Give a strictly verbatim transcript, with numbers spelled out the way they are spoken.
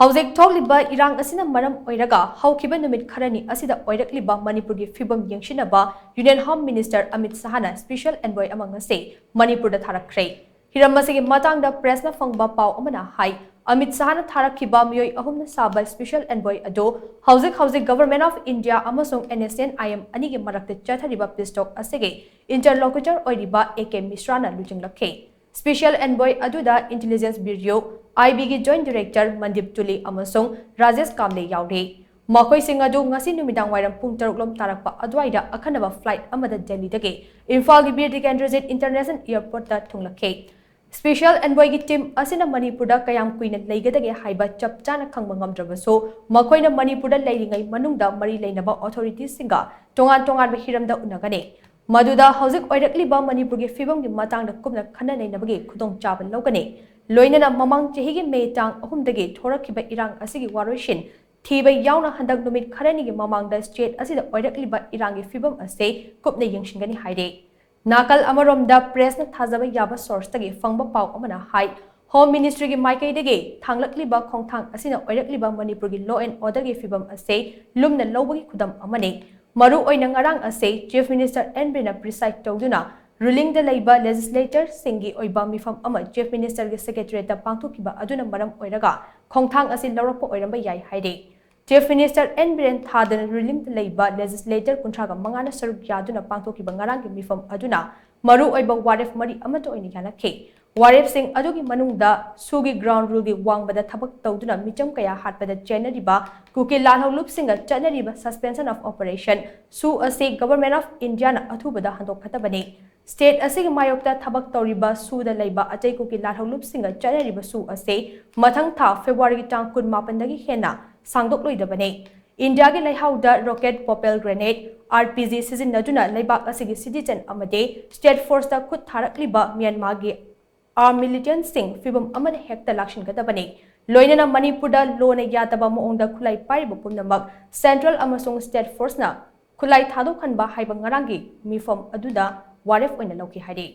ꯍꯧꯖꯤꯛ ꯊꯣꯛꯂꯤꯕ ꯏꯔꯥꯡ ꯑꯁꯤꯅ ꯃꯔꯝ ꯑꯣꯏꯔꯒ ꯍꯧꯈꯤꯕ ꯅꯨꯃꯤꯠ ꯈꯔꯅꯤ ꯑꯁꯤꯗ ꯑꯣꯏꯔꯛꯂꯤꯕ ꯃꯅꯤꯄꯨꯔꯒꯤ ꯐꯤꯕꯝ ꯌꯦꯡꯁꯤꯟꯅꯕ Union Home Minister Amit ꯁꯍꯥꯅ special envoy ꯑꯃ ꯉꯁꯤ ꯃꯅꯤꯄꯨꯔꯗ ꯊꯥꯔꯛꯈ꯭ꯔꯦ꯫ ꯍꯤꯔꯝ ꯑꯁꯤꯒꯤ ꯃꯇꯥꯡꯗ pressꯅ ꯐꯪꯕ ꯄꯥꯎ ꯑꯃꯅ ꯍꯥꯏ, ꯑꯃꯤꯠ ꯁꯍꯥꯅ ꯊꯥꯔꯛꯈꯤꯕ ꯃꯤꯑꯣꯏ ꯑꯍꯨꯝꯅ ꯁꯥꯕ special envoy ꯑꯗꯨ ꯍꯧꯖꯤꯛ ꯍꯧꯖꯤꯛ Government of India ꯑꯃꯁꯨꯡ NSCN-IM ꯑꯅꯤꯒꯤ ꯃꯔꯛꯇ ꯆꯠꯊꯔꯤꯕ peace talk ꯑꯁꯤꯒꯤ interlocutor ꯑꯣꯏꯔꯤꯕ A K ꯃꯤꯁ꯭ꯔꯥꯅ ꯂꯨꯆꯤꯡꯂꯛꯈꯤ꯫ Special envoy ꯑꯗꯨꯗ Intelligence Bureau, IB ꯒꯤ Joint Director ꯃꯟꯗꯤꯞ ꯇꯨꯂꯤ ꯑꯃꯁꯨꯡ ꯔꯥꯖꯦꯁ ꯀꯥꯝꯂꯦ ꯌꯥꯎꯔꯤ꯫ ꯃꯈꯣꯏꯁꯤꯡ ꯑꯗꯨ ꯉꯁꯤ ꯅꯨꯃꯤꯗꯥꯡ ꯋꯥꯏꯔꯝ ꯄꯨꯡ ꯇꯔꯨꯛ ꯂꯣꯝ ꯇꯥꯔꯛꯄ ꯑꯗꯨꯋꯥꯏꯗ ꯑꯈꯟꯅꯕ flight ꯑꯃꯗ ꯗꯦꯜꯂꯤꯗꯒꯤ ꯏꯝꯐꯥꯜꯒꯤ Bir Tikendrajit International Airportꯇ ꯊꯨꯡꯂꯛꯈꯤ꯫ Special envoyꯒꯤ team ꯑꯁꯤꯅ ꯃꯅꯤꯄꯨꯔꯗ ꯀꯌꯥꯝ ꯀꯨꯏꯅ ꯂꯩꯒꯗꯒꯦ ꯍꯥꯏꯕ ꯆꯞ ꯆꯥꯅ ꯈꯪꯕ ꯉꯝꯗ꯭ꯔꯕꯁꯨ, ꯃꯈꯣꯏꯅ ꯃꯅꯤꯄꯨꯔꯗ ꯂꯩꯔꯤꯉꯩ ꯃꯅꯨꯡꯗ ꯃꯔꯤ ꯂꯩꯅꯕ authoritiesꯁꯤꯡꯒ ꯇꯣꯉꯥꯟ ꯇꯣꯉꯥꯟꯕ ꯍꯤꯔꯝꯗ ꯎꯅꯒꯅꯤ꯫ ꯃꯗꯨꯗ ꯍꯧꯖꯤꯛ ꯑꯣꯏꯔꯛꯂꯤꯕ ꯃꯅꯤꯄꯨꯔꯒꯤ ꯐꯤꯕꯝꯒꯤ ꯃꯇꯥꯡꯗ ꯀꯨꯞꯅ ꯈꯟꯅ ꯅꯩꯅꯕꯒꯤ ꯈꯨꯗꯣꯡꯆꯥꯕ ꯂꯧꯒꯅꯤ꯫ ꯂꯣꯏꯅꯅ ꯃꯃꯥꯡ ꯆꯍꯤꯒꯤ ꯃꯦ ꯇꯥꯡ ꯑꯍꯨꯝꯗꯒꯤ ꯊꯣꯔꯛꯈꯤꯕ ꯏꯔꯥꯡ ꯑꯁꯤꯒꯤ ꯋꯥꯔꯣꯏꯁꯤꯟ ꯊꯤꯕ ꯌꯥꯎꯅ ꯍꯟꯗꯛ ꯅꯨꯃꯤꯠ ꯈꯔꯅꯤꯒꯤ ꯃꯃꯥꯡꯗ state ꯑꯁꯤꯗ ꯑꯣꯏꯔꯛꯂꯤꯕ ꯏꯔꯥꯡꯒꯤ ꯐꯤꯕꯝ ꯑꯁꯤ ꯀꯨꯞꯅ ꯌꯦꯡꯁꯤꯟꯒꯅꯤ ꯍꯥꯏꯔꯤ꯫ ꯅꯥꯀꯜ ꯑꯃꯔꯣꯝꯗ pressꯅ ꯊꯥꯖꯕ ꯌꯥꯕ sourceꯇꯒꯤ ꯐꯪꯕ ꯄꯥꯎ ꯑꯃꯅ ꯍꯥꯏ, Home Ministryꯒꯤ ꯃꯥꯏꯀꯩꯗꯒꯤ ꯊꯥꯡꯂꯛꯂꯤꯕ ꯈꯣꯡꯊꯥꯡ ꯑꯁꯤꯅ ꯑꯣꯏꯔꯛꯂꯤꯕ ꯃꯅꯤꯄꯨꯔꯒꯤ law and orderꯒꯤ ꯐꯤꯕꯝ ꯑꯁꯤ ꯂꯨꯝꯅ ꯂꯧꯕꯒꯤ ꯈꯨꯗꯝ ꯑꯃꯅꯤ꯫ ꯃꯔꯨ ꯑꯣꯏꯅ ꯉꯔꯥꯡ ꯑꯁꯤ Chief Minister ꯑꯦꯟ ꯕꯤꯔꯦꯟꯅ preside ꯇꯧꯗꯨꯅ rulingꯗ ꯂꯩꯕ legislatorꯁꯤꯡꯒꯤ ꯑꯣꯏꯕ ꯃꯤꯐꯝ ꯑꯃ Chief Ministerꯒꯤ secretariatꯇ ꯄꯥꯡꯊꯣꯛꯈꯤꯕ ꯑꯗꯨꯅ ꯃꯔꯝ ꯑꯣꯏꯔꯒ ꯈꯣꯡꯊꯥꯡ ꯑꯁꯤ ꯂꯧꯔꯛꯄ ꯑꯣꯏꯔꯝꯕ ꯌꯥꯏ ꯍꯥꯏꯔꯤ꯫ Chief Minister ꯑꯦꯟ ꯕꯤꯔꯦꯟ ꯊꯥꯗꯅ rulingꯗ ꯂꯩꯕ legislator ꯀꯨꯟꯊ꯭ꯔꯥꯒ ꯃꯉꯥꯅ ꯁꯔꯨꯛ ꯌꯥꯗꯨꯅ ꯄꯥꯡꯊꯣꯛꯈꯤꯕ ꯉꯔꯥꯡꯒꯤ ꯃꯤꯐꯝ ꯑꯗꯨꯅ ꯃꯔꯨ ꯑꯣꯏꯕ ꯋꯥꯔꯦꯞ ꯃꯔꯤ ꯑꯃꯠꯇ ꯑꯣꯏꯅ ꯌꯥꯅꯈꯤ꯫ ꯋꯥꯔꯦꯞꯁꯤꯡ ꯑꯗꯨꯒꯤ ꯃꯅꯨꯡꯗ ꯁꯨꯒꯤ ground ruleꯒꯤ ꯋꯥꯡꯃꯗ ꯊꯕꯛ ꯇꯧꯗꯨꯅ ꯃꯤꯆꯝ ꯀꯌꯥ ꯍꯥꯠꯄꯗ ꯆꯦꯟꯅꯔꯤꯕ ꯀꯨꯀꯤ ꯂꯥꯜꯍꯧꯂꯨꯞꯁꯤꯡꯒ ꯆꯠꯅꯔꯤꯕ suspension of operation, ꯁꯨ ꯑꯁꯤ Government of Indiaꯅ ꯑꯊꯨꯕꯗ ꯍꯟꯗꯣꯛꯀꯗꯕꯅꯤ꯫ State ꯑꯁꯤꯒꯤ ꯃꯥꯌꯣꯛꯇ ꯊꯕꯛ ꯇꯧꯔꯤꯕ ꯁꯨꯗ ꯂꯩꯕ ꯑꯇꯩ ꯀꯨꯀꯤ ꯂꯥꯜꯍꯧꯂꯨꯞꯁꯤꯡꯒ ꯆꯠꯅꯔꯤꯕ ꯁꯨ ꯑꯁꯤ ꯃꯊꯪ ꯊꯥ Februaryꯒꯤ ꯇꯥꯡ ꯀꯨꯟꯃꯥꯄꯟꯗꯒꯤ ꯍꯦꯟꯅ ꯁꯥꯡꯗꯣꯛꯂꯣꯏꯗꯕꯅꯤ꯫ ꯏꯟꯗꯤꯌꯥꯒꯤ ꯂꯩꯍꯥꯎꯗ rocket, propelled grenade, R P G ꯁꯤꯖꯤꯟꯅꯗꯨꯅ ꯂꯩꯕꯥꯛ ꯑꯁꯤꯒꯤ citizen ꯑꯃꯗꯤ state forceꯇ ꯈꯨꯠ ꯊꯥꯔꯛꯂꯤꯕ ꯃ꯭ꯌꯥꯟꯃꯥꯔꯒꯤ armed militantꯁꯤꯡ ꯐꯤꯕꯝ ꯑꯃꯗ ꯍꯦꯛꯇ ꯂꯥꯛꯁꯤꯟꯒꯗꯕꯅꯤ꯫ ꯂꯣꯏꯅꯅ ꯃꯅꯤꯄꯨꯔꯗ lawꯅ ꯌꯥꯗꯕ ꯃꯑꯣꯡꯗ ꯈꯨꯠꯂꯥꯏ ꯄꯥꯏꯔꯤꯕ ꯄꯨꯝꯅꯃꯛ central ꯑꯃꯁꯨꯡ state forceꯅ ꯈꯨꯠꯂꯥꯏ ꯊꯥꯗꯣꯛꯍꯟꯕ ꯍꯥꯏꯕ ꯉꯔꯥꯡꯒꯤ ꯃꯤꯐꯝ ꯑꯗꯨꯗ ꯋꯥꯔꯦꯞ ꯑꯣꯏꯅ ꯂꯧꯈꯤ ꯍꯥꯏꯔꯤ꯫